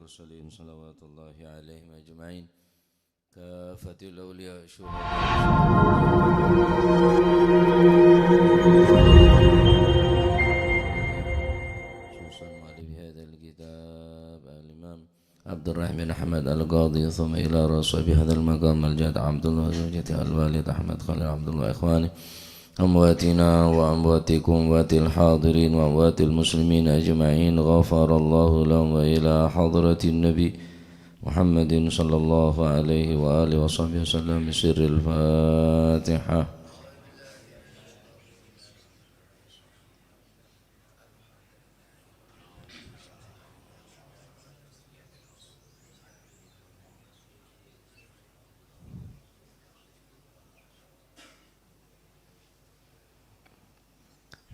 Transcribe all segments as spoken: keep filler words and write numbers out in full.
والمرسلين صلوات الله عليهم أجمعين. كافة الأولياء الشهداء. خصوصا مؤلف هذا الكتاب الإمام عبد الرحمن أحمد القاضي، ثم إلى رسول بهذا المقام الجاد عبد الله زوجته الوالد أحمد خليل عبد الله إخوانه أمواتنا وأمواتكم وأموات الحاضرين وأموات المسلمين أجمعين، غفر الله لهم، وإلى حضرة النبي محمد صلى الله عليه وآله وصحبه وسلم بسر الفاتحة.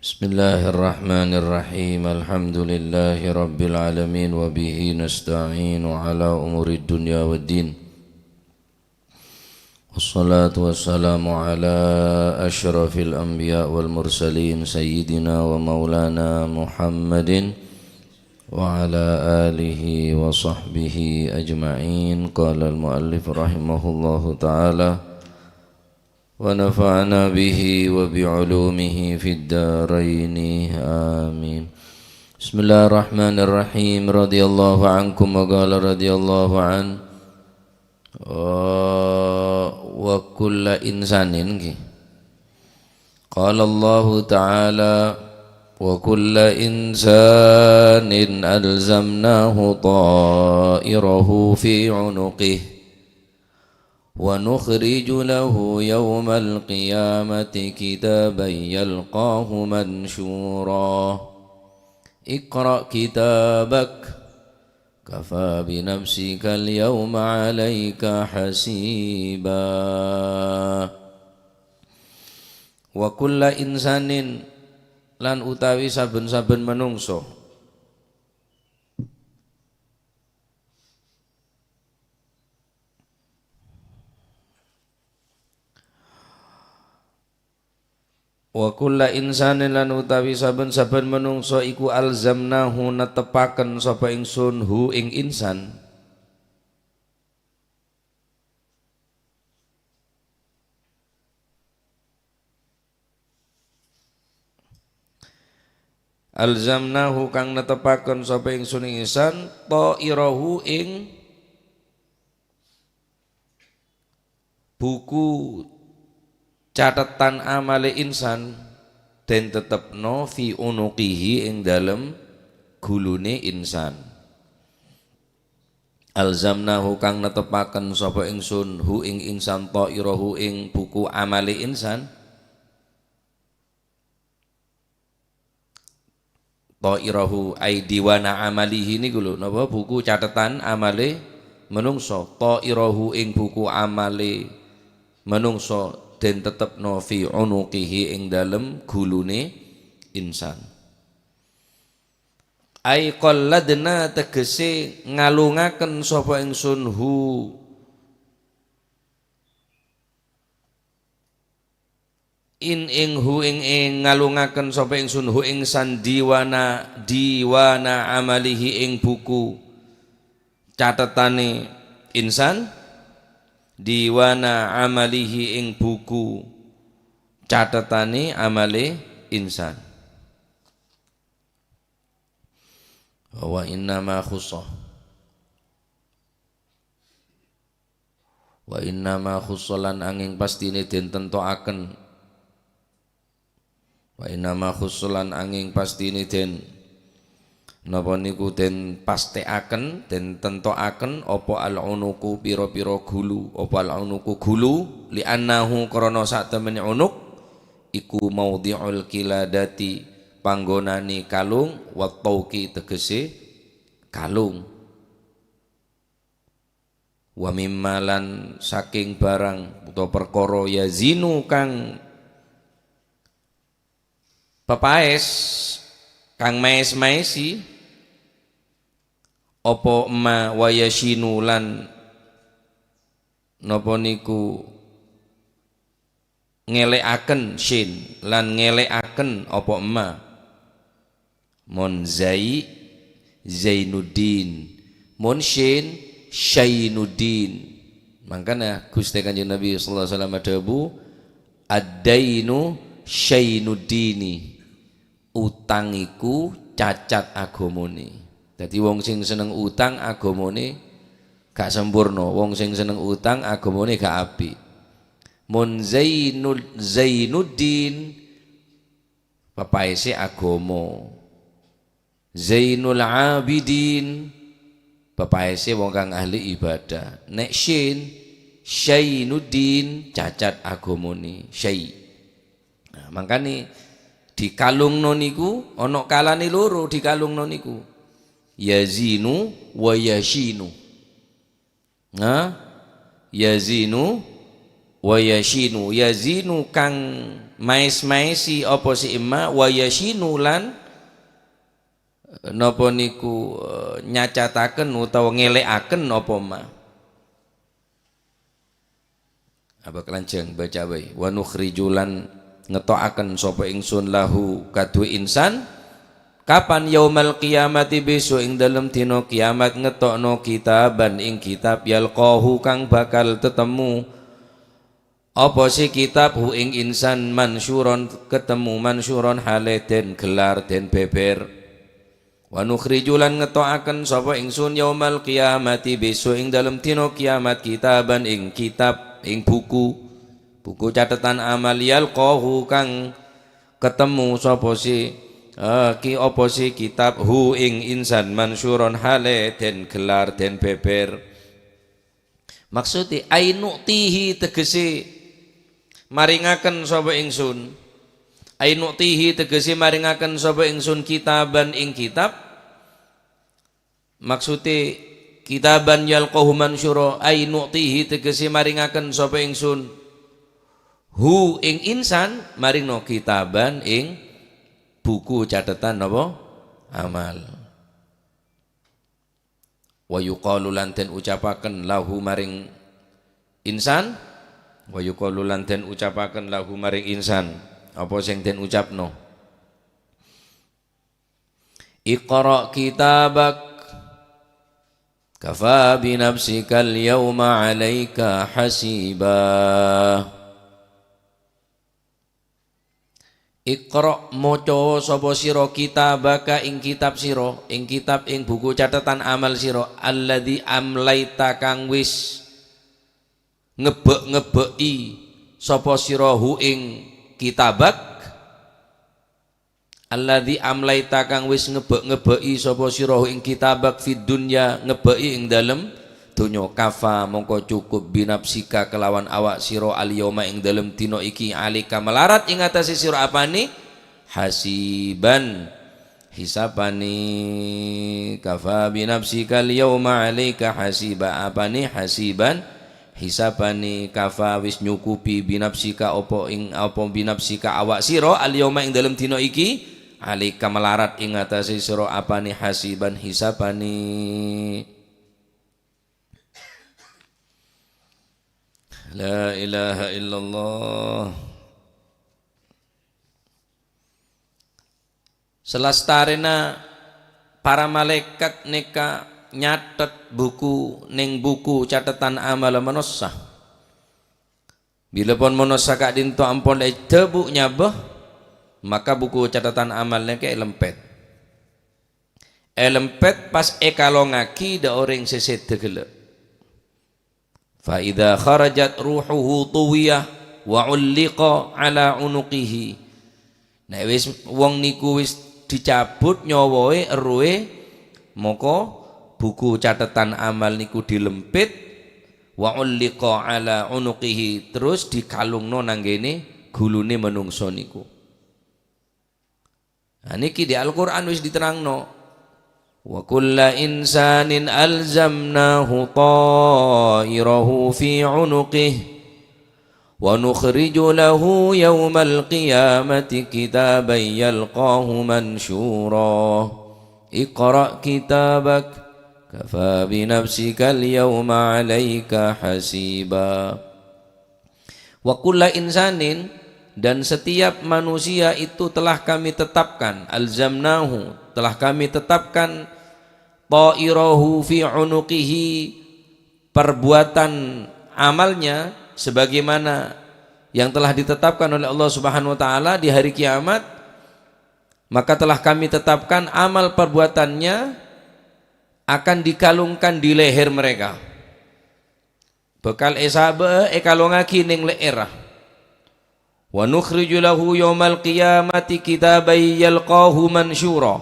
بسم الله الرحمن الرحيم. الحمد لله رب العالمين، وبه نستعين على أمور الدنيا والدين. والصلاة والسلام على أشرف الأنبياء والمرسلين، سيدنا ومولانا محمد وعلى آله وصحبه أجمعين. قال المؤلف رحمه الله تعالى: ونفعنا به وبعلومه في الدارين. آمين. بسم الله الرحمن الرحيم. رضي الله عنكم، وقال رضي الله عنه. Eh, wa kulla insanin, nggih. Qala Allahu Ta'ala: "Wa kulla insanin alzamnahu ta'irahu fi 'unuqih, wa nukhriju lahu yawmal qiyamati kitaban yalqahu mansyura. Iqra' kitabak." "Kafa bi nafsikal yauma 'alaika hasiba." Wa kulla insanin, lan utawi saben-saben manungsa. Wa kulla insanin, lan utawi saben-saben manungsa iku alzamnahu, netepaken sapa ingsun, hu ing insan. Alzamnahu, kang netepaken sapa ingsun ing insan, ta'irahu, ing buku cathetan amale insan, den tetepno fi unuqihi, ing dalem gulune insan. Alzamnahu, kang netepaken sapa ingsun, hu ing insan, ta'irahu, ing buku amale insan. Ta'irahu, ai diwana amalihi niku lho, napa, buku cathetan amale manungsa. Ta'irahu, ing buku amale manungsa, den tetepno fi unuqihi, ing dalem gulune insan. Ai qalladna, tegese ngalungaken sapa ingsun, hu in ing hu ing, ing ngalungaken sapa ingsun, hu ing san diwana, diwana amalihi, ing buku catetane insan, diwana amalihi, ing buku catetane amale insan. Wa innama khussa. Wa innama khussa, lan anging pastine den tentoaken. Wa innama khussa, lan anging pastine den, napa niku, den pastekaken, den tentoaken apa al-unuku, pira-pira gulu, apa al-unuku gulu, li'annahu, krana satemene unuk iku maudhi'ul qiladati, panggonane kalung, wa tauqi, tegese kalung. Wa mimma, lan saking barang utawa perkara, yazinu, kang pepaes, kang maes-maesi, apa ma, wa yashinu, lan napa niku, ngelekaken, shin, lan ngelekaken apa ma. Mon Zai, Zainuddin. Mon syin, Syainuddin. Mangkana Ghustè Kanjeng Nabi sallallahu alaihi wasallam adhâbu, "Ad-dainu syainuddini." Utang iku cacat aghâmané. Dhâddhi wong sing seneng utang aghâmané gak sempurna, wong sing seneng utang aghâmané gak apik. Mon Zainul, Zainuddin, papaèssè aghâma. Zainul Abidin, papaèssè wong kang ahli ibadah. Nèk syin, Syainuddin, cacat aghâmané, syai. Nah, mangkana dikalungno niku ana kalane loro dikalungno niku. Yazinu wa yasyinu. Nah, yazinu wa yasyinu. Yazinu kang maes-maesi apa sè emma, wa yasyinu lan napa niku, eh, nyacataken utawa ngelekaken apa ma. Abak lanjang baca wae. "Wa nukhriju lan ngeto'aken sapa ingsun lahu kaduwe insan." Kapan? "Yaumal qiyamati," besok ing dalem dina kiamat, ngetokno kitaban ing kitab, "yalqahu," kang bakal tetemu. Apa sè kitab, "hu," ing insan, "mansyuron," ketemu, "mansyuron," hale den gelar, den beber. "Wa nukhriju," lan ngeto'aken sapa ingsun, "yaumal qiyamati," besok ing dalem dina kiamat, "kitaban," ing kitab, ing buku, buku catetan amal, "yalqahu," kang ketemu sapa sè, eh, ki-, apa sè kitab, "hu," ing insan, "mansyuron," hale den gelar, den beber. Maksude, "ai nu'tihi," tegese maringaken sapa ingsun. "Ai nu'tihi," tegese maringaken sapa ingsun kitaban ing kitab. Maksude, "kitaban yalqahu mansyura," "ai nu'tihi," tegese maringaken sapa ingsun hu ing insan, maringno kitaban ing buku catetan napa? Amal. "Wa yuqalu," lan den ucapaken, "lahu," maring insan. "Wa yuqalu," lan den ucapaken, "lahu," maring insan. Apa sing den ucapno? "Iqra kitabak, kafa bi nafsikal yauma alaika hasiba." "Iqra," maca sapa sira, "kitabaka," ing kitab sira, ing kitab, ing buku catetan amal sira, "alladzi amlaita," kang wis ngebak-ngebaki sapa sira hu ing kitabak, "alladzi amlaita," kang wis ngebak-ngebaki sapa sira hu ing kitabak, "fid dunya," ngebaki ing dalem donya, "kafa," mongko cukup, "binafsika," kelawan awak sira, "al yauma," ing dalem dina iki, "alaika," malarat ing atase sira apane, "hasiban," hisabane, "kafa binafsikal yauma alaika hasiba," apane, "hasiban," hisabane, "kafa," wis nyukupi, "binafsika," apa ing, apa binafsika awak sira, "al yauma," ing dalem dina iki, "alaika," malarat ing atase sira apane, "hasiban," hisabane. La ilaha illallah. Salastarena para malaekat neka nyatet buku neng buku catetan amalla manossa. Bilapon manossa ka'dinto ampon edabu nyaba, maka buku catetan amal neka elempet. Elempet pas ekalongngagi dha' oreng se seda gella'. "Fa idza kharajat ruhuhu tuwiyah wa ulliqa ala unuqihi." Nek wis wong niku wis dicabut nyawae, errohe, moko buku catetan amal niku dilempit, "wa ulliqa ala unuqihi," terus dikalungno nanggene gulune manungso niku. Nah, niki di Al-Qur'an wis diterangno. "Wa kulla insanin alzamnahu ta'irahu fi unuqih, wa nukhriju lahu yaumal qiyamati kitaban yalqahu mansyura. Iqra kitabak, kafa binafsikal yauma alaika hasiba." "Wa kulla insanin," dan setiap manusia itu telah Kami tetapkan, "alzamnahu," telah Kami tetapkan ta'irahu fi unuqihi, perbuatan amalnya sebagaimana yang telah ditetapkan oleh Allah Subhanahu wa taala di hari kiamat, maka telah Kami tetapkan amal perbuatannya akan dikalungkan di leher mereka. Bhâkal èsabâ'â èkalongngaghi neng lè'èrra. "Wa nukhriju lahu yaumal qiyamati kitaban yalqahu mansyura."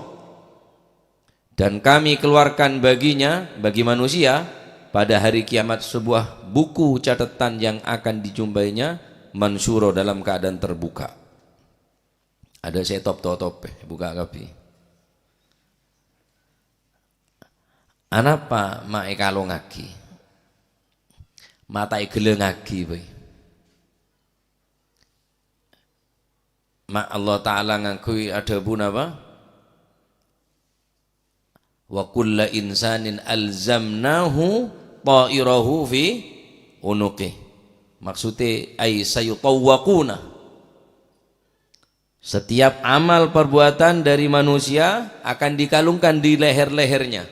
Dan Kami keluarkan baginya, bagi manusia, pada hari kiamat sebuah buku catatan yang akan dijumpainya, mansyura, dalam keadaan terbuka. Adâ' sè totop-totop, eh, buka kabbhi. Anapa ma' èkalongngaghi? Ma' ta' èghellângngaghi bhâi. Ma' Allah Ta'ala ngangghuy adhâbu napa? "Wa kulla insanin alzamnahu ta'irahu fi unuqih." Maksudnya, ay sayutawwaquna. Setiap amal perbuatan dari manusia akan dikalungkan di leher-lehernya.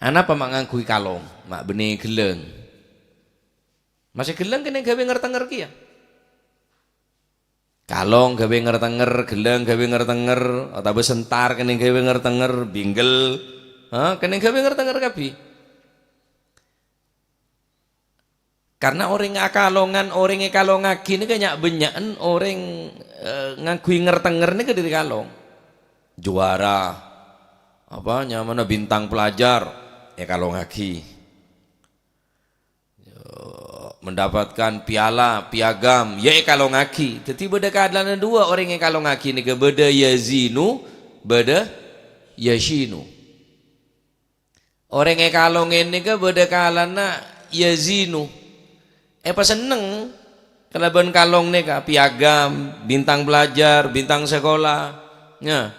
Anapa ma' ngangghuy kalong? Ma' bânnè ghellâng. Masè ghellâng kènè ghâbây nger-tènger kèya. Kalong ghâbây nger-tènger, ghellâng ghâbây nger-tènger, otabâ sentar kènè ghâbây nger-tènger, bingkel, ha, kènè ghâbây nger-tènger kabbhi. Karna orèng akalongan, orèng èkalongngaghi nèka nya'-bânnya'an orèng, eh, ngangghuy nger-tènger nèka dhâri kalong. Juara, apa, nyamana bintang pelajar, èkalongngaghi. Yo, mendapatkan piala, piagam, ya èkalongngaghi. Dhâddhi bâdâ kalana duwâ' orèng èkalongngaghi nèka, bâdâ yazinu, bâdâ yasyinu. Orèng èkalongè nèka bâdâ kalana yazinu. Èpasenneng kalabân kalong nèka, piagam, bintang pelajar, bintang sekolah. Ya.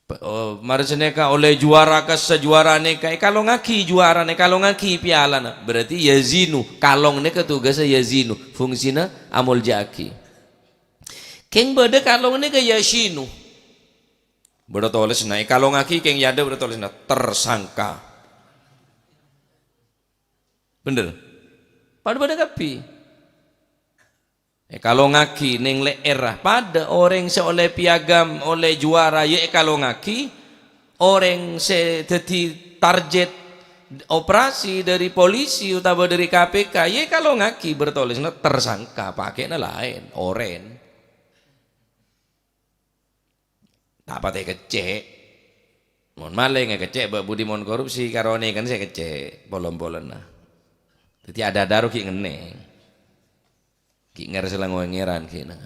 Pe-, oh, marè sanèka ollè juwara ka sajuwara nèka, èkalongngaghi juwarana, èkalongngaghi pialana. Berarti yazinu, kalong nèka tugassa yazinu, fungsina amolja'aghi. Kèng bâdâ kalong nèka yasyinu. Bâdâ tolèsna, èkalongngaghi kèng è adâ' bâdâ tolèsna, tersangka. Bhender? Padâ-padâ kabbhi. Èkalongngaghi neng lè'èrra. Padâ orèng sè ollè piagam, ollè juwara, ya èkalongngaghi. Orèng sè dhâddhi target operasi dhâri polisi otabâ dhâri K P K, ya èkalongngaghi, bâdâ tolèsna tersangka, pakè'na laèn, orèn. Ta' patè kècè'. Mon malèng èkècè', bâ' budi mon korupsi, karo nèkana sè kècè', polom-polonna. Dhâddhi, adâ-adâ ro ghi' ngennèng. Ghi' ngèr sè la ngoè ngèran ghi' nang.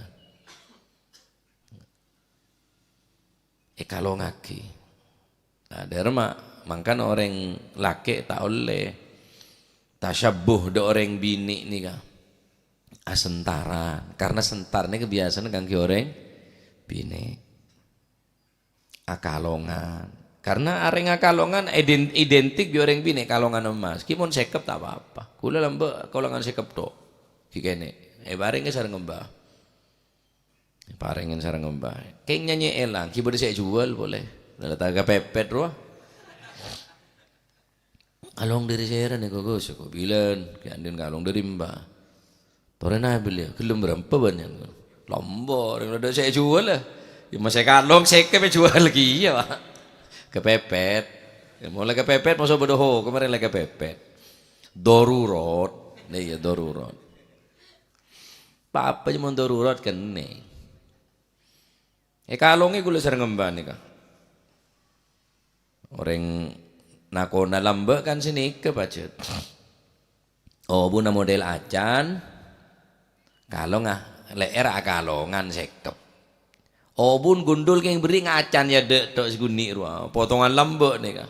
Èkalongngaghi. Nah, dhâremma, mangkana orèng lakè' ta' ollè tasyabbuh dâ' orèng binè' nèka. Asentaran. Karna sentar nèka biyasana kaangghuy orèng binè'. Akalongan. Karna orèng akalongan iden-, identik bi' orèng binè' kalongan emmas. Ghi' mon sèkep ta' pa-apa. Kaulâ lambâ' kalongan sèkep tho'. Ghi' kènè'. Èparèngè sareng emba. Èparèngè sareng emba. Kèng nyanyè èlang, ghi' bâdâ sè èjuwâl polè. Lah, la ta' kapèpèt rowa. Kalong dhâri sèra nèko, Gus, kok bilân, ghi' andin kalong dhâri emba. Torè nabi lè, ghellem bârâmpa bân nyan. Lambâ', rèng tadâ' sè èjuwâl, yâ. Yâ, masè kalong sèkep èjuwâl kèya, Pak. Kapèpèt. Yâ, mon la kapèpèt, masa bâdâ ho, kemarin la kapèpèt. Darurat. Nè, iyâ, darurat. Pa-apa mon darurat kènè'. Èkalongè kaulâ sareng emba nèka. Orèng nakona lambâ' kan sanèka pajhât. Obuna model acan, kalong, ah, lè'èr akalongan sèkep. Obun gundul kèng bherri' ngacan yâ dâ' tho' sagunni' rowa, potongan lambâ' nèka.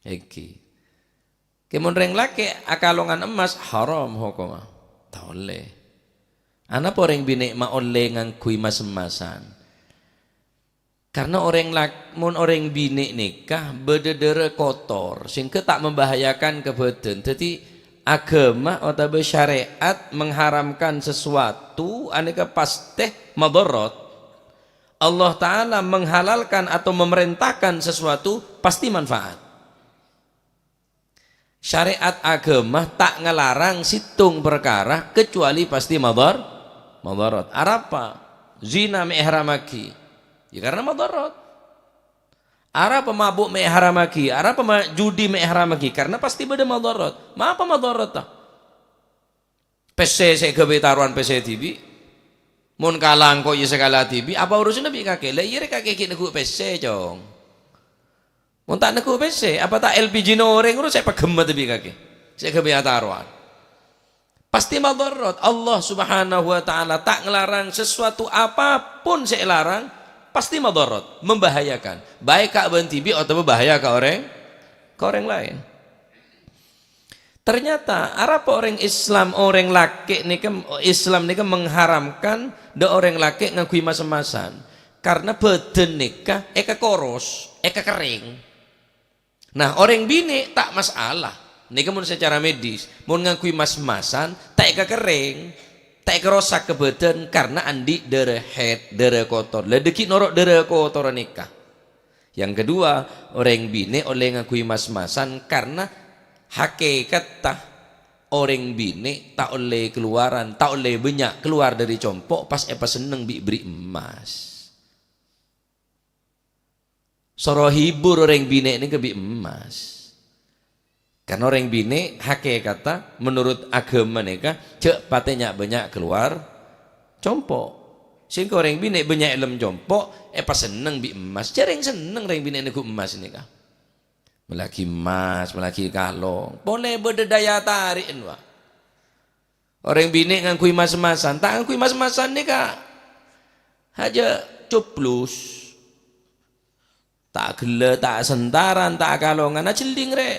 Èngghi. Kèng mon rèng lakè' akalongan emmas, haram hokomma. Ta' ollè. Anapa orèng binè' ma' ollè ngangghuy mas-emmasan? Karna orèng lak-, mon orèng binè' nèka bâdâ dârâ kotor, sehingga ta' membahayakan ka bâdân. Dhâddhi, aghâma otabâ syarè'at mengharamkan sesuatu, anèka pastè madharat. Allah Ta'ala menghalalkan atau memerintahkan sesuatu, pasti manfaat. Syariat agama ta' ngalarang sèttong parkara kecuali pasti madhar-, madharat. Arapa zina mè' èharammaghi? Ya, karena madharat. Arapa mabuk mè' èharammaghi? Arapa ma-, judi mè' èharammaghi? Karena pasti bâdâ madharat. Mapa madharatta? Pèssè sè èghâbây tarowan pèssè dhibi'. Mon kala engko' ya sakala dhibi', apa urusanna bi' kakè? Lah iyâ rè kakè ghi' neggu' pèssè, Cong. Mon ta' neggu' pèssè, apa ta' èlpijina orèng ro sè èpaghemmet bi' kakè? Sè èghâbây atarowan. Pasti madharat. Allah Subhanahu wa Ta'ala ta' ngalarang sesuatu apapun sè èlarang, pasti madharat, membahayakan. Baik ka bâ'na dhibi' otabâ bahaya ka orèng, ka orèng laèn. Ternyata, arapa orèng Islam, orèng lakè' nèka, Islam nèka mengharamkan dâ' orèng lakè' ngangghuy mas-emasan. Karena bâdân nèka èkakoros, èkakerrèng. Nah, orèng binè' ta' masalah. Nèka mon secara medis, mon ngangghuy mas-emasan, ta' èkakerrèng, ta' èkarosak ka bâdân karena andi' dârâ haid, dârâ kotor. Lah, dâggi' noro' dârâ kotorra nèka. Yang kedua, orèng binè' ollè ngangghuy mas-emasan karena hakèkatta orèng binè' ta' ollè kalowaran, ta' ollè bânnya' kalowar dâri compo' pas èpasenneng bi' bherri' emmas. Soro hibur orèng binè' nèka bi' emmas. Karena orèng binè' hakèkatta menurut agama nèka jhâ' patè nya'-bânnya' kalowar compo'. Sèngko' orèng binè' bânnya' è dâlem compo', èpasenneng bi' emmas. Jhâ' rèng senneng orèng binè' neggu' emmas nèka. Mellèaghi emmas, mellèaghi kalong. Polè bâdâ daya tari'en, wa. Orèng binè' ngangghuy mas-emasan, ta' ngangghuy mas-emasan nèka hajâ cuplus. Ta' ghellâ', ta' sentaran, ta' kalongan, ajhelling rè.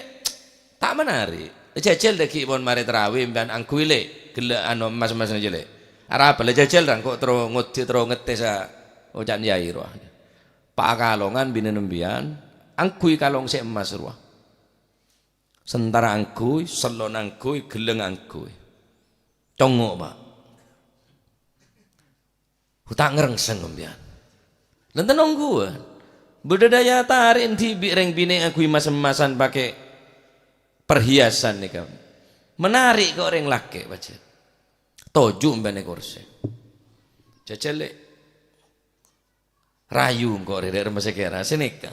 Ta' menarik. Jhâjhâl dâggi' pon marè tarawih, sampèyan angghuy, lè', ghellâ' anu, emmas-emmas jâ, lè'. Arapa la jhâjhâl ra engko' terro ngoddi, terro ngettèsa oca'na yai rowa. Pa' akalongan binèna sampèyan, angghuy kalong sè emmas rowa. Sentara angghuy, sellon angghuy, ghellâng angghuy. Congngo', Pa'. Ta' ngrèngsèng sampèyan. Lènten ongghuwân. Bâdâ daya tari'en dhibi' rèng binè' ngangghuy mas-emmasan, pakè perhiasan nèka. Menarik ka orèng lakè', pajhât. Toju' sampèyan è korsè. Jhâjhâl, lè'. Rayu engko' rè, rè, remma sè kèra, sè nèka.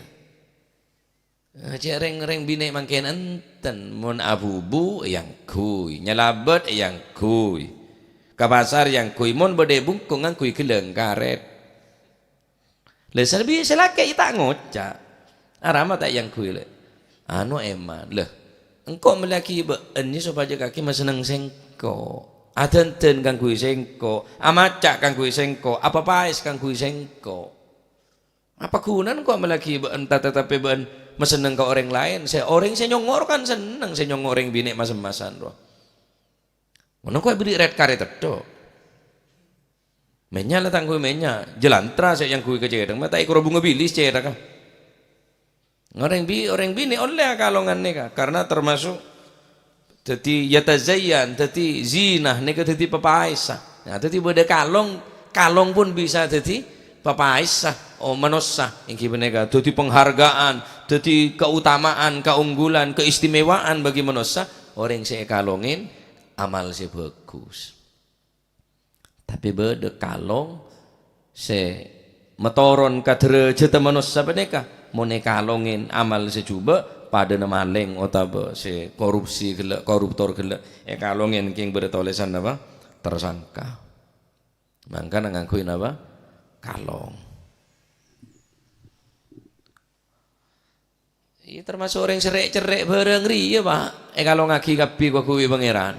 Eh, cè' rèng-rèng binè' mangkèn enten, mon abu-bu èangghuy, nyalabât èangghuy, ka pasar èangghuy, mon bâdâ è bungkong ngangghuy ghellâng karèt. Lha, sè lebbi sè lakè' ta' ngoca', "Arapa ta' èangghuy, lè'?" Anu, èman, "Lha, engko' mellèaghi bâ'na sopajâ kakè masenneng sèngko', adhândhân kaangghuy sèngko', amaca' kaangghuy sèngko', apapaès kaangghuy sèngko'." Apa ghunana engko' mellèaghi bâ'na, ta-, tatapè bâ'na masenneng ka orèng laèn? Sè orèng sè nyongngo' kan senneng, sè nyongngo' orèng binè' mas-emmasan rowa. Mon engko' èberri' rèt karèt tèdhâ. Mènnya' la ta' ngangghuy mènnya', jhâlantra sè èangghuy ka cèthak, ma' ta' èkoro bhunga bilis cèthakka. Orèng bi-, orèng binè' ollè akalongan nèka, karena termasuk Dhâddhi, yatazayyan, dhâddhi zinah nèka dhâddhi papaèssa. Nah, dhâddhi bâdâ kalong, kalong pon bisa dhâddhi papaèssa, oh, manossa. Èngghi panèka dhâddhi penghargaan, dhâddhi kautamaan, kaunggulan, keistimewaan bagi manossa. Orèng sè èkalongè amal sè bhâghus. Tapè bâdâ kalong sè matoron ka dârâjhâddhâ manossa panèka, mon èkalongè amal sè jhubâ', padâna malèng otabâ sè korupsi ghellâ', koruptor ghellâ', èkalongè kèng bâdâ tolèsan napa? Tersangka. Mangkana ngangghuy napa? Kalong. Iyâ, termasuk orèng sè rè'-cerrè' bhârâng rèya, Pa', èkalongaghi kabbhi ghuwi Pangèran.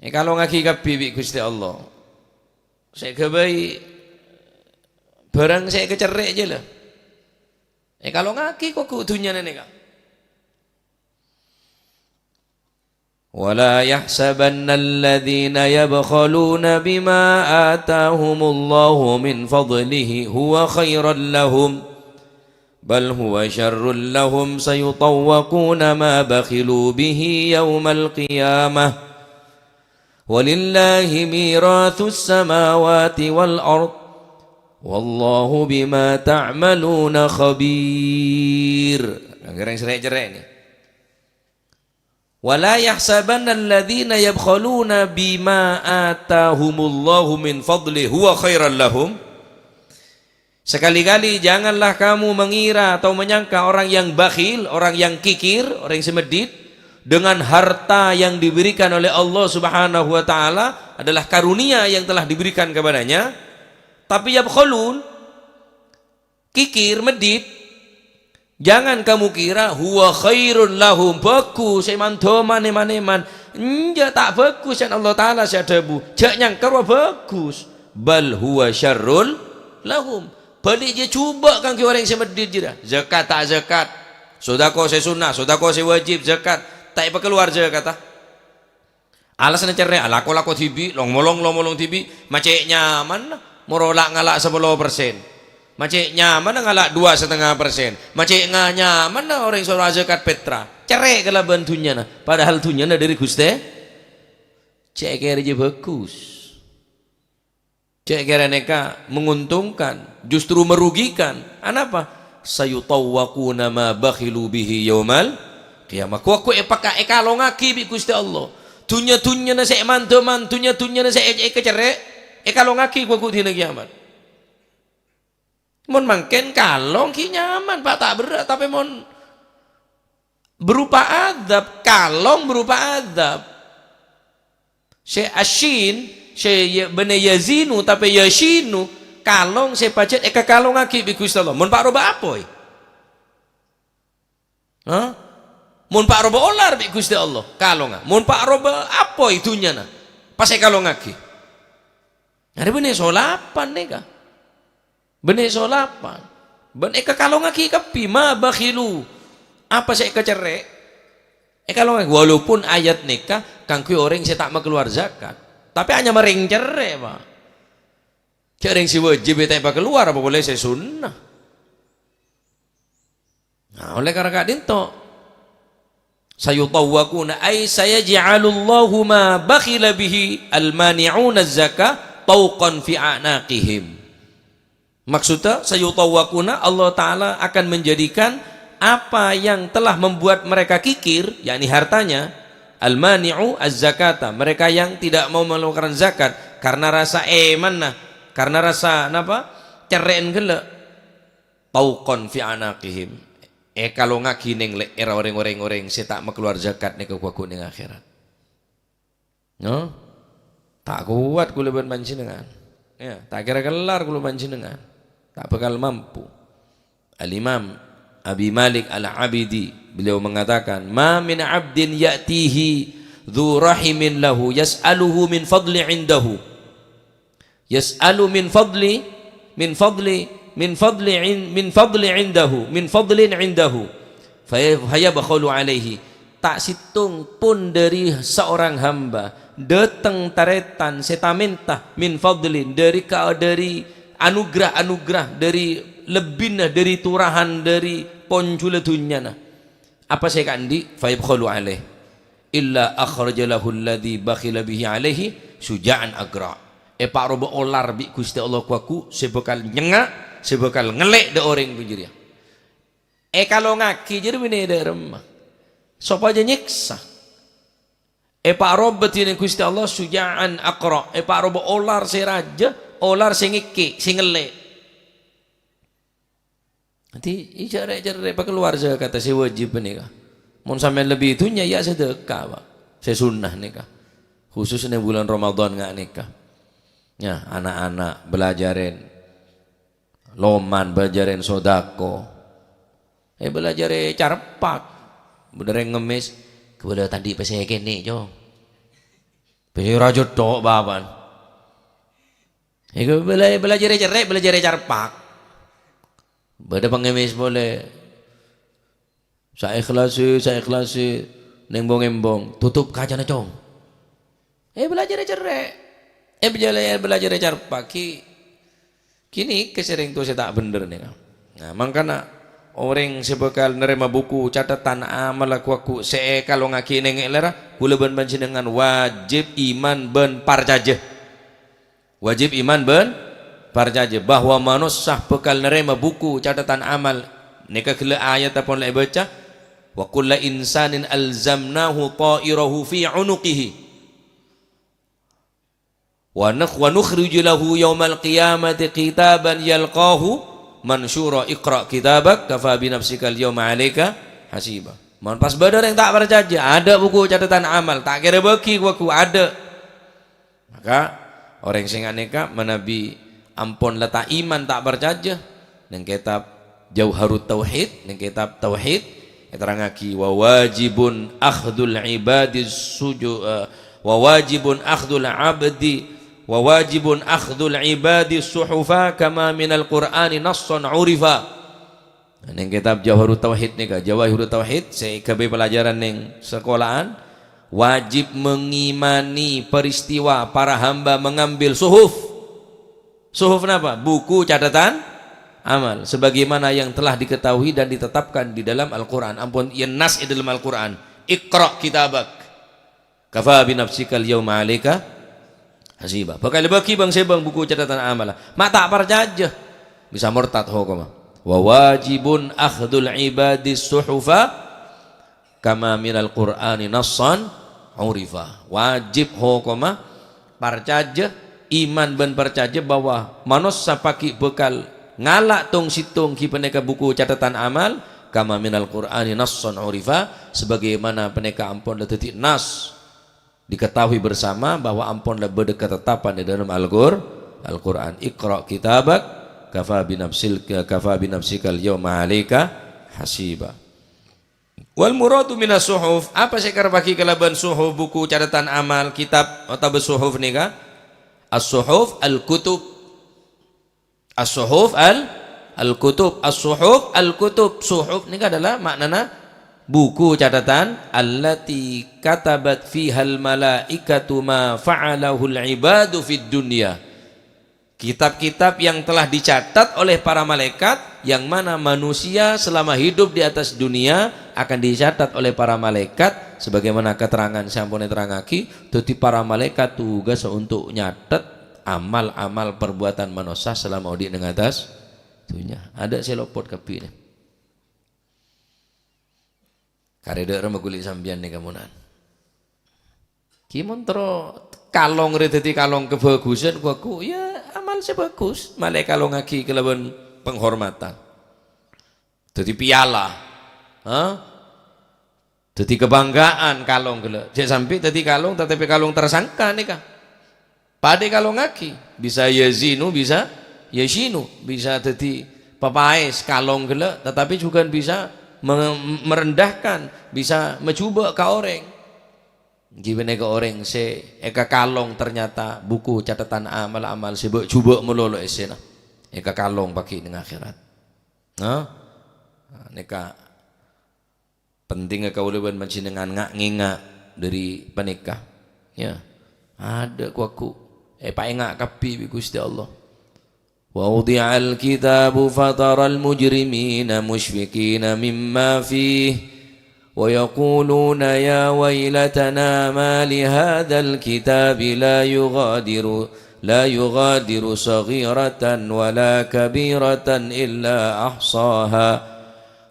Èkalongaghi kabbhi bi' Ghustè Allah. Sè èghâbây bhârâng sè èkacerrè' jâ la. Èkalongaghi kogu dhunnyana nèka. ولا يحسبن الذين يبخلون بما آتاهم الله من فضله هو خيرا لهم بل هو شر لهم سيطوقون ما بخلوا به يوم القيامة Walillahi miratsus samawati wal ard. Wallahu bima ta'maluna khabir. Kanggo orèng sè rè'-cerrè' nè. "Wa la yahsabanna alladhina yabkhaluna bima atahumullahu min fadli huwa khairan lahum." Sekali-kali janganlah kamu mengira atau menyangka orang yang bakhil, orang yang kikir, orang yang semeddit dengan harta yang diberikan oleh Allah Subhanahu wa taala adalah karunia yang telah diberikan kepadanya. Tapi yabkhalun, kikir, meddit, jangan kamu kira huwa khairul lahum, bagus, èman-dhoman, èman-èman. Enjâ', ta' bagus, can Allah Ta'ala sè adhâbu. Jhâ' nyangka rowa bagus. Bal huwa syarrul lahum. Bâli' jiyâ jhubâ' kaangghuy orèng sè meddit jiyâ. Zakat ta' zakat. Sodako sè sunnah, sodako sè wajib, zakat. Ta' èpakalowar zakatah. Alassanna cerrè', alako-lako dhibi', long-molong, long-molong dhibi', ma' cè' nyamanna, moro la ngala' sapolo persen. Ma' cè' nyamanna ngala' dua setengah persen. Ma' cè' nga-, nyamanna orèng soro azakat petra. Cerrè' kalabân dhunnyana, padahal dhunnyana dhâri Ghustè. Cè' kèra jiyâ bagus. Cè' kèra nèka menguntungkan, justru merugikan. Anapa? "Sayutawwaquna ma bakhilu bihi yaumal qiyamah." Ghu-, ghu-, èpaka-, èkalongaghi bi' Ghustè Allah. Dhunnya-dhunnyana sè èman-dhoman, dhunnya-dhunnyana sè è-, èkacerrè', èkalongaghi ghu-, ghu-, dina kiyamat. Mon mangkèn kalong ghi' nyaman, Pa', ta' berrâ', tapè mon berupa adzab, kalong berupa adzab. Sè asyin, sè ya-, bânnè yazinu, tapè yasyinu, kalong sè pajhât èkakalongaghi bi' Ghustè Allah. Mon pa' roba apoy? Hah? Mon pa' roba olar bi' Ghustè Allah, kalonga. Mon pa' roba apoy dhunnyana, pas èkalongaghi. Arè bânnè solapan nèka. Bânnè solapan. Bân èkakalongaghi kabbhi, ma bakhilu. Apa sè èkacerrè'? Èkalongaghi. Walaupun ayat nèka kaangghuy orèng sè ta' makalowar zakat. Tapè anyama rèng cerrè', Pa'. Jhâ' rèng sè wajib ta' èpakalowar, apa polè sè sunnah. Nah, oleh karena ka'dinto, sayutawwaquna, ay sayaj'alullahu ma bakhila bihi al-mani'una zaka tawqan fi a'naqihim. Maksudnya, sayutawwaquna, Allah Ta'ala akan menjadikan apa yang telah membuat mereka kikir, yakni hartanya, al-mani'u az-zakata, mereka yang tidak mau mengeluarkan zakat karena rasa emanna, karena rasa napa? Cerrè'en ghellâ'. Tawqan fi anaqihim, èkalongaghi neng lè'èrra orèng-orèng orèng sè ta' makalowar zakat nèka ghu-, ghu-, neng akhèrat. No? Ta' kowat kaulâ bân panjhennengngan. Ya, ta' kèra kellar kaulâ panjhennengngan. Ta' bhâkal mampu. Al-Imam Abi Malik Al-Abidi, beliau mengatakan, "Ma min abdin ya'tihi dhu rahimin lahu yas'aluhu min fadli indahu." Yas'alu min fadli, min fadli, min fadli in-, min fadli indahu, min fadlin indahu. Faya-, fayabkhalu alaihi. Ta' sèttong pon dhâri saorang hamba dâteng tarètan sè ta-mènta min fadlin dhâri ka-, dhâri anugrah-anugrah, dhâri lebbina, dhâri torahan, dhâri ponjhulâ dhunnyana. Apa sè èkaandi'? Fayabkhalu alaih. Illa akhraja lahu alladzi bakhila bihi alaihi syuja'an aqra'. Èparoba olar bi' Ghustè Allah ghu-, ghu-, sè bhâkal nyengnga', sè bhâkal ngellè' dhâ' orèng bhâi jârèya. Èkalongaghi jârèya binè' dhâ' remma. Sopajâ nyèksa. Èparoba dhinèng Ghustè Allah syuja'an aqra'. Èparoba olar sè rajâ, olar sè ngèkè', sè ngellè'. Dhâddhi, ijâ rè'-cerrè' pakalowar zakat sè wajib panèka. Mon sampèyan lebbi dhunnya, ya sedekah, Pa'. Sè sunnah nèka. Khusus neng bulân Ramadan nga' nèka. Ya, ana'-ana' belajarin loman, belajarin sodako. Eh, belajarè carpak. Bâdâ rèng ngemmès, "Ghulâ ta' andi' pèssè kènè', Cong. Pèssè rajâ tok, Bapa'an." Èko bela-, belajarè cerrè', belajarè carpak. Bâdâ pangemmès polè. Saèkhlasè, saèkhlasè, nèmbong-èmbong. "Totop kacana, Cong." Eh, belajarè cerrè'. Eh, belajarè, belajarè carpak. Ghi-, ghânèka sè rèng towa sè ta' bhendher nèka. Nah, mangkana Orèng sè bhâkal narèma buku cathetan amalla ghu-lagghu sè èkalongngaghi neng è lèra, kaulâ bân panjhennengngan wajib iman bân parcajâ. Wajib iman bân parcajâ bahwa manossa bhâkal narèma buku cathetan amal. Nèka ghellâ' ayatta pon la èbâca, "Wa kulla insanin alzamnahu ta'irahu fi 'unuqihi." Wa nakh-, wa nukhriju lahu yaumal qiyamati kitaban yalqahu mansyura. Iqra kitabak kafa bi nafsikal yauma 'alaika hasiba. Mon pas bâdâ orèng ta' parcajâ, adâ' buku cathetan amal, ta' kèra bâgi ghu-lagghu, adâ'. Maka, orèng sè nga'-, nèka manabi ampon la ta' iman, ta' parcajâ, neng kètab Jauharut Tauhid, neng kètab Tauhid, èterrangngaghi, "Wa wajibun akhdul ibadi suju-, eh, wa wajibun akhdul abdi, wa wajibun akhdul ibadi suhufa kama minal Qur'ani nassan urifa." Neng kètab Jauharut Tauhid nèka, Jawahirut Tauhid, sè èghâbây pelajaran neng sakola'an, wajib mengimani peristiwa para hamba mengambil suhuf. Suhuf napa? Buku catatan amal. Sebagaimana yang telah diketahui dan ditetapkan di dalam Al-Quran. Ampon, yâ nas è dalam Al-Quran. "Iqra kitabak. Kafa bi nafsikal yauma 'alaika hasiba." Bhâkal bâgi bâng-sèbâng buku catatan amalla. Ma' ta' parcajâ. Bisa mortad hokomma. "Wa wajibun akhdul ibadis suhufa kama minal Qur'ani nassan 'urifa." Wajib hokomma parcajâ, iman bân parcajâ bahwa manossa pagghi' bhâkal ngala' tong-sèttong ghi' panèka buku catatan amal, kama minal Qur'ani nassan 'urifa, sebagaimana panèka ampon la dhâddhi nas, diketahui bersama bahwa ampon la bâdâ ketetapan di dalam Al-Qur-, Al-Qur'an. "Iqra kitabak, kafa bi nafsil-, kafa bi nafsikal yauma 'alaika hasiba." Wal muradu minas suhuf, apa sè èkarebbhâghi kalabân suhuf, buku catatan amal, kitab, otabâ suhuf nèka? As-suhuf al-kutub. As-suhuf al-, al-kutub. As-suhuf al-kutub. Suhuf nèka adalah maknana buku catatan, allati katabat fihal malaikatu ma fa'alahul ibadu fid dunya. Kitab-kitab yang telah dicatat oleh para malaikat, yang mana manusia selama hidup di atas dunia akan dicatat oleh para malaikat, sebagaimana keterangan sè ampon èterrangngaghi, dhâddhi para malaikat tugassa untuk nyatet amal-amal perbuatan manossa selama odi' neng attas dhunnya. Adâ' sè lopot kabbhi, nè. Karè dâ' remma ghuli sampèyan nèka monan. Ghi mon terro kalong rè dhâddhi kalong kabhâghusân, ghu-lagghu, yâ amal sè bhâghus, malè èkalongngaghi kalabân panghormadhân. Dhâddhi piala, ha? Dhâddhi kabhângghâ'ân kalong ghellâ'. Jhâ' sampè' dhâddhi kalong, tatapè kalong tersangka nèka. Padâ èkalongngaghi, bisa yazinu, bisa yashinu, bisa dhâddhi papaès kalong ghellâ', tetapi jhughân bisa me-, merendahkan, bisa majhubâ' ka orèng. Ènggi panèka orèng sè èkakalong ternyata buku catatan amal-amal sè bâ'-, jhubâ' malolo èssèna. Èkakalong pagghi' neng akhèrat. Nah, nèka Pentingnga kaulâ bân panjhennengngan nga'-, ngènga' dhâri panèka. Yâ. Adâ' ghu-lagghu. Èpaènga' kabbhi bi' Ghustè Allah. "Wa wudi'al kitabu fataral mujrimina musyfiqina mimma fih. Wa yaquluna ya wailatana ma li hadzal kitabi la yughadiru, la yughadiru shaghiratan wa la kabiratan illa ahsaha."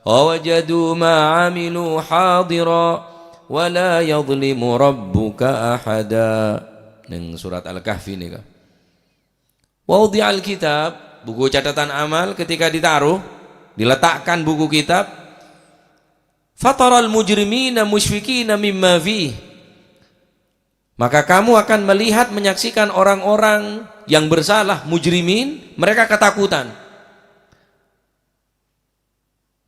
"Wa wajadu ma 'amilu hadira, wa la yadhlimu rabbuka ahada." Neng surat Al-Kahfi nèka. "Wa wudi'al kitab," buku catatan amal ketika ditaruh, diletakkan buku kitab, "fataral mujrimina musyfiqina mimma fih." Maka kamu akan melihat, menyaksikan orang-orang yang bersalah, mujrimin, mereka ketakutan.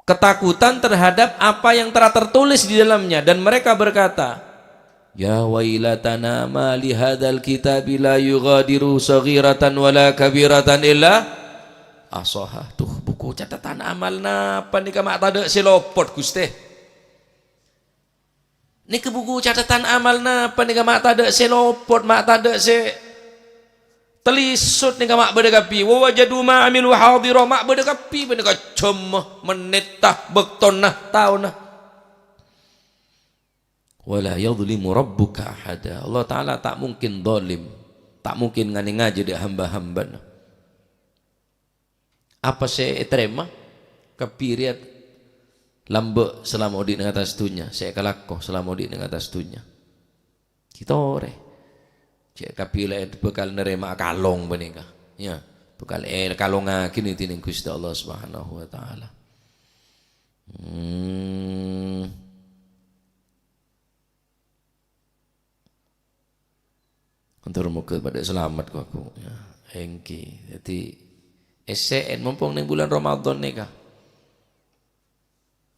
Ketakutan terhadap apa yang telah tertulis di dalamnya, dan mereka berkata, "Ya wailatana ma li hadzal kitabi la yughadiru shaghiratan wa la kabiratan illa ahsaha." Duh, buku catatan amal napa nèka ma' tadâ' sè lopot, Ghustè? Nèka buku catatan amal napa nèka ma' tadâ' sè lopot, ma' tadâ' sè Talisut nèka ma' bâdâ kabbhi. "Wa wajadu ma amilu hadira," ma' bâdâ kabbhi, panèka jhâmma, mennetta, bâktona, taona. "Wa la yadhlimu rabbuka ahada." Allah Ta'ala ta' mungkin zalim, ta' mungkin nganè-ngajhâ dâ' hamba-hambana. Apa sè ètarèma? Kabbhi rèya lambâ' salama odi' neng attas dhunnya, sè èkalako salama odi' neng attas dhunnya. Ghi' torè. Cè' kabbhi la bhâkal narèma kalong panèka. Ya, bhâkal èkalongaghi nè dhinèng Ghustè Allah Subhanahu wa Ta'ala. Hmm. Mator moghâ padâ salamet, ko', aku. Ya, èngghi. Dhâddhi, essè'è mompong neng bulân Ramadan nèka.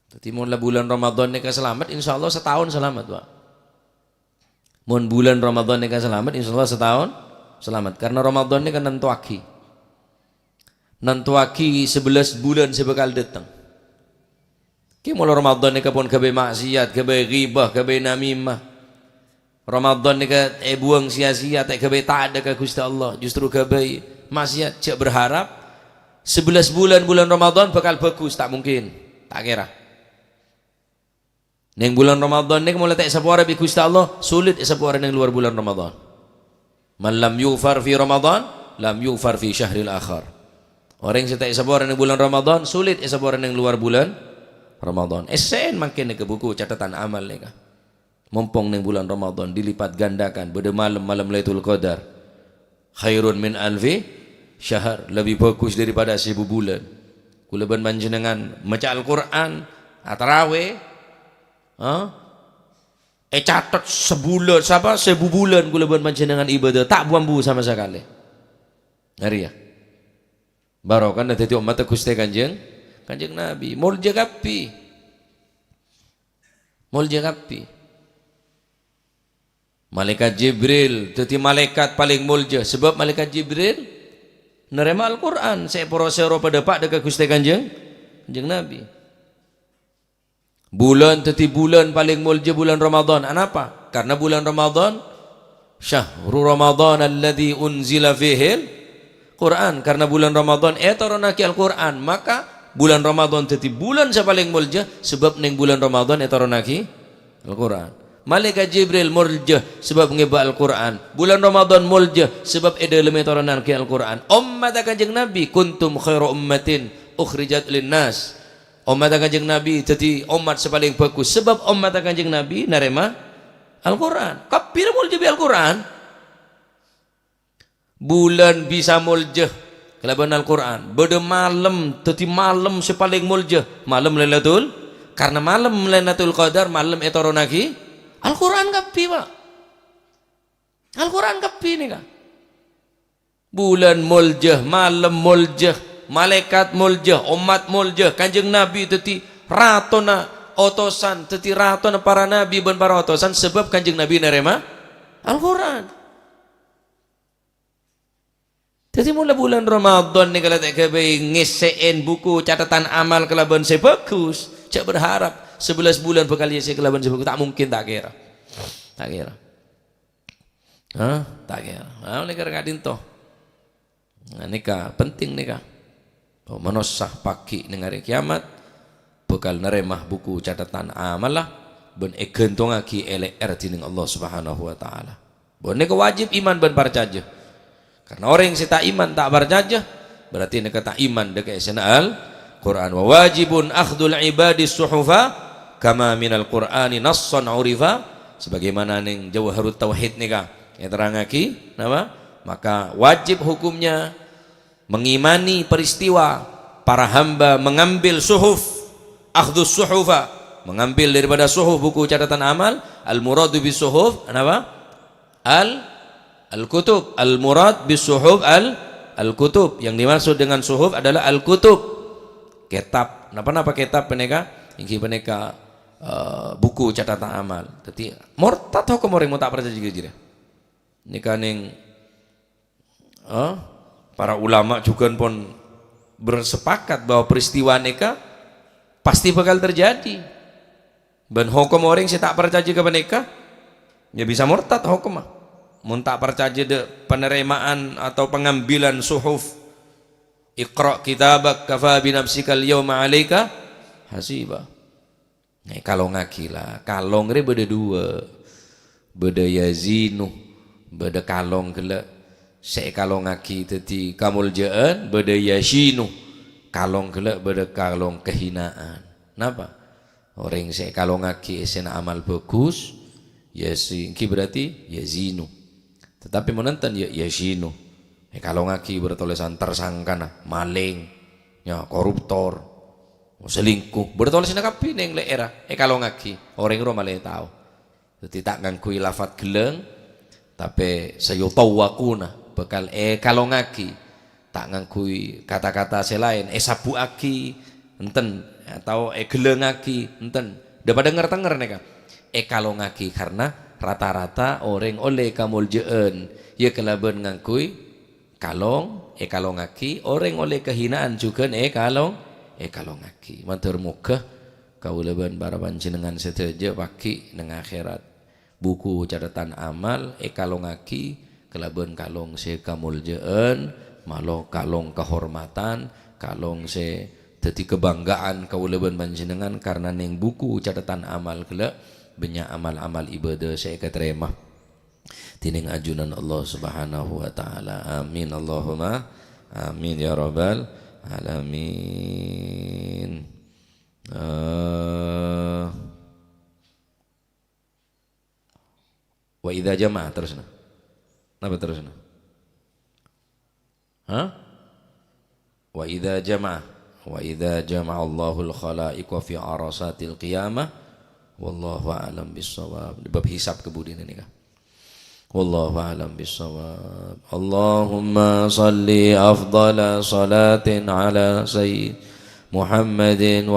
Dhâddhi, mon la bulân Ramadan nèka salamet, insyaallah sataon salamet, Pak. Mon bulân Ramadan nèka salamet, insyaallah sataon salamet. Karena Ramadan nèka nantowaghi. Nantowaghi sabellâs bulân sè bhâkal dâteng. Kè molo Ramadan nèka pon ghâbây maksiat, ghâbây ghibah, ghâbây namimah. Ramadan nèka èbuwâng sia-sia, ta' ghâbây ta'at ka Ghustè Allah, justru ghâbây maksiat. Jhâ' berharap sabellâs bulân, bulân Ramadan bhâkal bhâghus, ta' mungkin, ta' kèra. Neng bulân Ramadan nèka molo ta' èsapora bi' Ghustè Allah, sulit èsapora neng luar bulân Ramadan. "Man lam yughfar fi Ramadan, lam yughfar fi syahril akhar." Orèng sè ta' èsapora neng bulân Ramadan, sulit èsapora neng luar bulân Ramadan. Essè'è mangkèn nèka buku catatan amal nèka. Mompong neng bulân Ramadan dilipat gandakan, bâdâ malem, malem Lailatul Qadar. "Khairun min alfi syahr," lebbi bhâghus daripada sèbu bulân. Kaulâ bân panjhennengan maca Al-Qur'an, atarawè, ha? Ècatet sabulân, sapa, sèbu bulân kaulâ bân panjhennengan ibadah, ta' bu-ambu sama sakalè. Arèya. Barokana dhâddhi ommatta Ghustè Kanjeng, Kanjeng Nabi. Molja kabbhi. Molja kabbhi. Malaèkat Jibril dhâddhi malaèkat palèng molja, sabâb Malaèkat Jibril narèma Al-Qur'an sè èporo-, sè èropa dâpa' dâ' ka Ghustè Kanjeng, Kanjeng Nabi. Bulân dhâddhi bulân palèng molja bulân Ramadan. Anapa? Karna bulân Ramadan, "Syahru Ramadan alladzi unzila fihil Qur'an." Karna bulân Ramadan ètoronnaghi Al-Qur'an, maka bulân Ramadan dhâddhi bulân sè palèng molja, sabâb neng bulân Ramadan ètoronnaghi Al-Qur'an. Malaèkat Jibril molja sabâb ngèbâ Al-Qur'an. Bulân Ramadan molja sabâb è dâlem ètoronnaghi Al-Qur'an. Ommatta Kanjeng Nabi, "Kuntum khaira ummatin ukhrijat linnas." Ommatta Kanjeng Nabi dhâddhi ommat sè palèng bhâghus, sabâb ommatta Kanjeng Nabi narèma Al-Qur'an. Kabbhi molja bi' Al-Qur'an. Bulân bisa molja kalabân Al-Qur'an. Bâdâ malem, dhâddhi malem sè palèng molja, malem Lailatul, karna malem Lailatul Qadar, malem ètoronnaghi Al-Qur'an kabbhi, Pak. Al-Qur'an kabbhi nèka. Bulân molja, malem molja, malaèkat molja, ommat molja, Kanjeng Nabi dhâddhi ratona otosan, dhâddhi ratona para nabi bân para otosan, sabâb Kanjeng Nabi narèma Al-Qur'an. Dhâddhi, mon la bulân Ramadan nèka la ta' ghâbây ngèssè'è buku catatan amal kalabân sè bhâghus, jhâ' berharap sabellâs bulân bhâkal èssè'è kalabân sè bhâghus. Ta' mungkin, ta' kèra. Ta' kèra. Hah? Ta' kèra. Ah, nèka ka'dinto. Nah, nèka penting nèka. Oh, manossa pagghi' neng arè kiamat bhâkal narèma buku catatan amalla bân èghântongaghi è lè'èrra dhinèng Allah Subhanahu wa Ta'ala. Bân nèka wajib iman bân parcajâ. Karna orèng sè ta' iman, ta' parcajâ, berarti nèka ta' iman dâ' ka èssèna Al-Qur'an. "Wa wajibun akhdul ibadis suhufa kama minal Qur'ani nassan urifa." Sebagaimana neng Jawharut Tauhid nèka èterrangaghi, napa? Maka wajib hukumnya mengimani peristiwa para hamba mengambil suhuf, akhdus suhufa, mengambil daripada suhuf, buku catatan amal, al-muradu bis suhuf, napa? Al, al-kutub, al-murad bis suhuf al, al-kutub. Yang dimaksud dengan suhuf adalah al-kutub. Kitab. Napa-napa kitab panèka? Èngghi panèka, eh, buku catatan amal. Dhâddhi, mortad hokom orèng mon ta' parcajâ ka jârèya. Nèka neng, eh, para ulama jhughân pon bersepakat bahwa peristiwa nèka pasti bhâkal terjadi. Bân hokom orèng sè ta' parcajâ ka panèka, ya bisa mortad hokomma. Mon ta' parcajâ dâ' panarèma'an atau pangambilan suhuf, "Iqra' kitabak, kafa bi nafsikal yauma 'alaika hasiba." Èkalongngaghi la. Kalong rè bâdâ duwâ'. Bâdâ yazinu, bâdâ kalong ghellâ' sè èkalongngaghi dhâddhi kamoljâ'ân, bâdâ yazinu, kalong ghellâ' bâdâ kalong kahinaan. Napa? Orèng sè èkalongngaghi essèna amal bhâghus, yasi-, ènggi berarti yazinu. Tetapi mon enten, ya, yazinu. Èkalongngaghi bâdâ tolèsan tersangkana, malèng, ya, koruptor, selingkuh. Bâdâ tolèsanna kabbhi neng lè'èrra, èkalongngaghi. Orèng rowa malè tao. Dhâddhi ta' ngangghuy lafat ghellâng, tapè sayutawwaquna, bhâkal èkalongngaghi. Ta' ngangghuy kata-kata sè laèn, èsabbu'aghi, enten, atau èghellângngaghi, enten. Dâ' padâ nger-tenger nèka. Èkalongngaghi karna rata-rata orèng ollè kamoljâ'ân, ya kalabân ngangghuy kalong, èkalongngaghi, orèng ollè kahinaan jhughân èkalong-, èkalongngaghi. Mandhâr moghâ kaulâ bân para panjhennengngan sadhâjâ pagghi' neng akhèrat. Buku cathetan amal èkalongngaghi kalabân kalong sè kamoljâ'ân, malo kalong kahormadhân, kalong sè dhâddhi kabhângga'an kaulâ bân panjhennengngan, karna neng buku cathetan amal ghellâ' bânnya' amal-amal ibâdâ sè èkatarèma dhinèng ajunan Allah Subhanahu wa Ta'ala. Amin, Allahumma amin, ya rabbal alamin. Eh, wa idza jama'a, terusna. Napa terusna? Hah? Wa idza jama'a, wa idza jama'allahul khalaiqa fi arasatil qiyamah, wallahu a'lam bissawab. Di bab hisab kabudina nèka. Wallahu a'lam bissawab. Allahumma shalli afdhala shalatin ala Sayyid Muhammadin wa